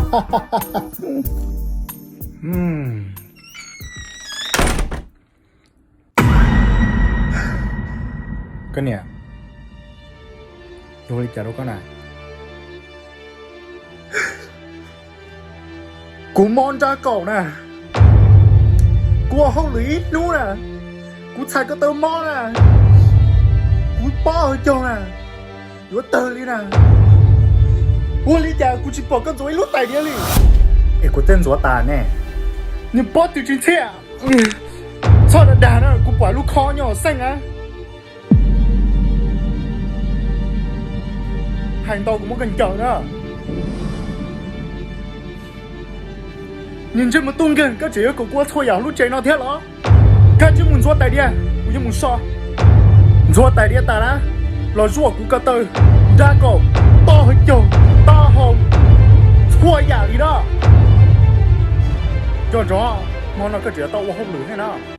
Koj niam, ua li cas rau koj na? Kuv mob nrab kaum na, kuv ua hauj lwm ib hnub na, kuv txhais ko taw mob na, kuv pob hawv caug na, yuav tawg li na. Ua li cas kuv tsis pom koj ntxuav ib lub tais diav li? Es kuv twb ntxuav tas ne. Nws pob tw tsis ntxhiab. Txhob dag dag na, kuv pom lub khob nyob hauv xeej na. Hais ntau kuv muab koj ncaws na. Niag ntsej muag tub nkeeg, koj tseem yuav kom kuv ua txhua yam lub tsev no thiab los? Kav tsij mus ntxuav tais diav, kuv yuav mus so. Ntxuav tais diav tas na, los zuaj kuv ko taw, nrab kaum, pob hawv caug, taub hau, txhua yam li na. Nco ntsoov, hmo no koj tseem yuav tau ua hauj lwm thiab na.